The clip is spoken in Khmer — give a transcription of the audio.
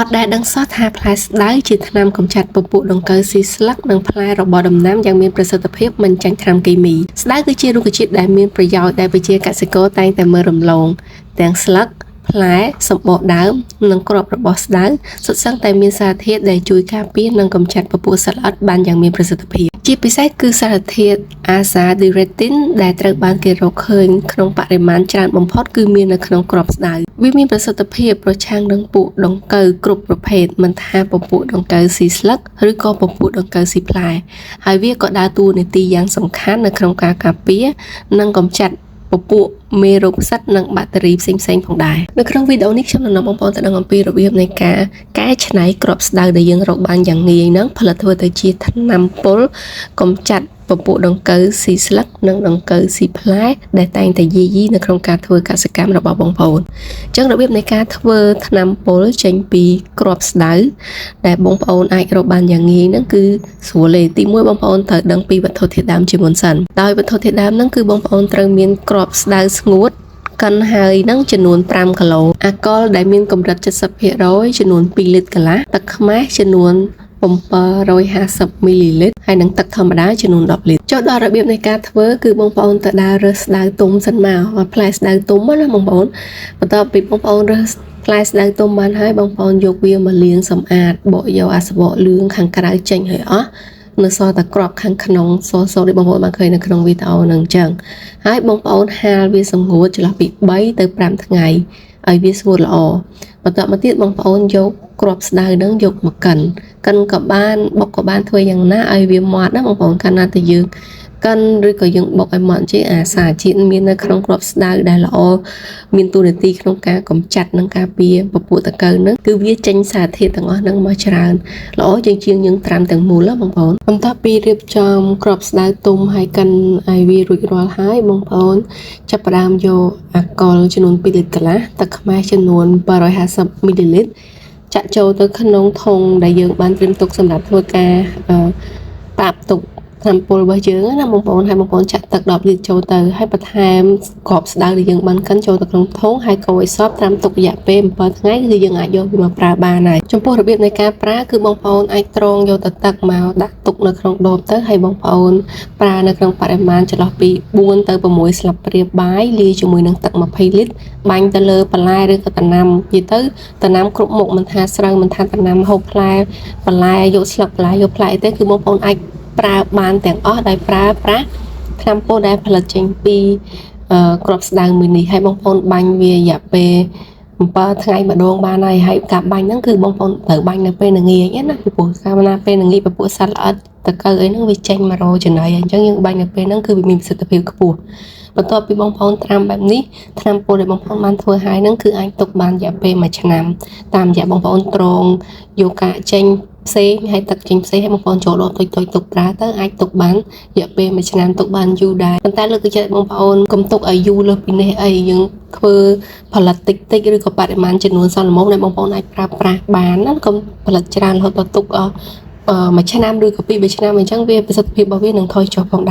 អត់ដែលដឹងសោះថាផ្លែស្តៅជាថ្នាំកម្ចាត់ពពួកដង្កូវស៊ីស្លឹកនិងផ្លែរបស់ដំណាំយ៉ាងមានប្រសិទ្ធភាពមិនចាញ់ថ្នាំគីមីស្តៅគឺជារុក្ខជាតិដែលមានប្រយោជន៍ដែលប្រជាកសិករតែងតែមើលរំលងទាំងស្លឹកផ្លែសម្បកដើមនិងគ្រាប់របស់ស្តៅសុទ្ធសឹងតែមានសារធាតុដែលជួយការពារនិងកម្ចាត់ពពួកសត្វល្អិតបានយ៉ាងមានប្រសិទ្ធភាពជាពិសេសគឺសារធាតុអាសាឌីរេទីនដែលត្រូវបានគេរកឃើញក្នុងបរិមាណច្រើនបំផុតគឺមាននៅក្នុងគ្រាប់ស្តៅវាមានប្រសិទ្ធភាពប្រឆាំងនឹងពួកដង្កូវគ្រប់ប្រភេទមិនថាពពួកដង្កូវស៊ីស្លឹកឬក៏ពពួកដង្កូវស៊ីផ្លែហើយវាក៏ដើរតួនាទីយ៉ាងសំខាន់នៅក្នុងការការពារនិងកម្ចាត់ពពួកមេរោគផ្សិតនិងបាក់តេរីផ្សេងៗផងដែរនៅក្នុងវីដេអូនេះខ្ញុំនឹងនាំបងប្អូនទៅដឹងអំពីរបៀបនៃការកែច្នៃគ្រាប់ស្តៅដែលយើងរកបានយ៉ាងងាយហ្នឹងផលិតធ្វើទៅជាថ្នាំពុលកម្ចាត់ពពួកដង្កូវស៊ីស្លឹកនិងដង្កូវស៊ីផ្លែដែលតែងតែយាយីនៅក្នុងការធ្វើកសិកម្មរបស់បងប្អូនអញ្ចឹងរបៀបនៃការធ្វើថ្នាំពុលចេញពីគ្រាប់ស្តៅដែលបងប្អូនអាចរកបានយ៉ាងងាយហ្នឹងគឺស្រួលទេទីមួយបងប្អូនត្រូវដឹងពីវត្ថុធាតុដើមជាមុនសិនដោយវត្ថុធាតុដើមហ្នឹងគឺបងប្អូនត្រូវមានគ្រាប់ស្តៅស្ងួតកិនហើយនឹងចំនួន5គីឡូអាល់កុលដែលមានកម្រិត70%ចំនួន2លីត្រកន្លះទឹកខ្មេះចំនួន750មីលីលីត្រហើយនិងទឹកធម្មតាចំនួន10លីត្រចូលដល់របៀបនៃការធ្វើគឺបងប្អូនទៅដើររើសស្ដៅទុំសិនមកផ្លែស្ដៅទុំណាបងប្អូនបន្ទាប់ពីបងប្អូនរើសផ្លែស្ដៅទុំបានហើយបងប្អូនយកវាមកលាងសម្អាតបកយកអាសបកលឿងខាងក្រៅចេញឲ្យអស់នៅសល់តែក្របខាងក្នុងសសដូចបងប្អូនបានឃើញនៅក្នុងវីដេអូហ្នឹងអញ្ចឹងហើយបងប្អូនហាលវាសម្ងួតចន្លោះពី3ទៅ5ថ្ងៃឲ្យវាស្ងួតល្អបន្ទាប់មកទៀតបងប្អូនយកគ្រាប់ស្ដៅហ្នឹងយកមកកិនកិនក៏បានបុកក៏បានធ្វើយ៉ាងណាឲ្យវាម៉ត់ណាបងប្អូនកាលណាតែយើងកិនឬក៏យើងបុកឲ្យម៉ត់ជាអាសារជាតិមាននៅក្នុងគ្រាប់ស្ដៅដែលល្អមានតួនាទីក្នុងការកម្ចាត់និងការពារពពួកតកៅហ្នឹងគឺវាចេញសារធាតុទាំងអស់ហ្នឹងមកច្រើនល្អជាងជាងយើងត្រាំទាំងមូលណាបងប្អូនបន្ទាប់ពីរៀបចំគ្រាប់ស្ដៅទុំហើយកិនឲ្យវារួចរាល់ហើយបងប្អូនចាប់ផ្ដើមយកអាល់កុលចំនួន2លីត្រកន្លះទឹកខ្មេះចំនួន750មីលីលីត្រចាក់ចូលទៅក្នុងធុងដែលយើងបានត្រៀមទុកសម្រាប់ធ្វើការប៉ាបទុកថ្នាំពុលរបស់យើងណាបងប្អូនហើយបងប្អូនចាក់ទឹក10លីត្រចូលទៅហើយបន្ថែមគ្រាប់ស្ដៅដែលយើងបានកិនចូលទៅក្នុងធុងហើយកូរឲ្យសព្វត្រាំទុករយៈពេល7ថ្ងៃគឺយើងអាចយកវាមកប្រើបានហើយចំពោះរបៀបនៃការប្រើគឺបងប្អូនអាចត្រងយកទៅទឹកមកដាក់ទុកនៅក្នុងដបទៅហើយបងប្អូនប្រើនៅក្នុងបរិមាណចន្លោះពី4ទៅ6ស្លាបព្រាបាយលាយជាមួយនឹងទឹក20លីត្របាញ់ទៅលើបន្លែឬក៏ដំណាំនិយាយទៅដំណាំគ្រប់មុខមិនថាស្រូវមិនថាដំណាំហូបផ្លែបន្លែយកស្លឹកបន្លែយកផ្លែអីទេគឺបងប្អូនអាចប្រើបានទាំងអស់ដោយប្រើប្រាស់ថ្នាំពុលដែលផលិតចេញពីគ្រាប់ស្ដៅមួយនេះហើយបងប្អូនបាញ់វារយៈពេល7ថ្ងៃម្ដងបានហើយហើយការបាញ់ហ្នឹងគឺបងប្អូនត្រូវបាញ់នៅពេលល្ងាចណាពីព្រោះកាលណាពេលល្ងាចពពួកសត្វល្អិតតកៅអីហ្នឹងវាចេញមករកចំណីអញ្ចឹងយើងបាញ់នៅពេលហ្នឹងគឺវាមានប្រសិទ្ធភាពខ្ពស់បន្ទាប់ពីបងប្អូនត្រាំបែបនេះថ្នាំពុលដែលបងប្អូនបានធ្វើហើយហ្នឹងគឺអាចទុកបានរយៈពេល1ឆ្នាំតាមរយៈបងប្អូនត្រងយកកាកចេញផ្សេងហើយទឹកចេញផ្សេងហើយបងប្អូនចូលដបតូចៗទុកប្រើទៅអាចទុកបានរយៈពេល1ឆ្នាំទុកបានយូរដែរប៉ុន្តែលើកទឹកចិត្តបងប្អូនកុំទុកឲ្យយូរលើសពីនេះអីយើងធ្វើផលិតតិចតិចឬក៏បរិមាណចំនួនសមល្មមដែលបងប្អូនអាចប្រើប្រាស់បានណាកុំផលិតច្រើនរហូតដល់ទុកអស់មួយឆ្នាំឬក៏ពីរបីឆ្នាំអញ្ចឹងវាប្រសិទ្ធភាពរបស់វានឹងថយចុះផងដែរ។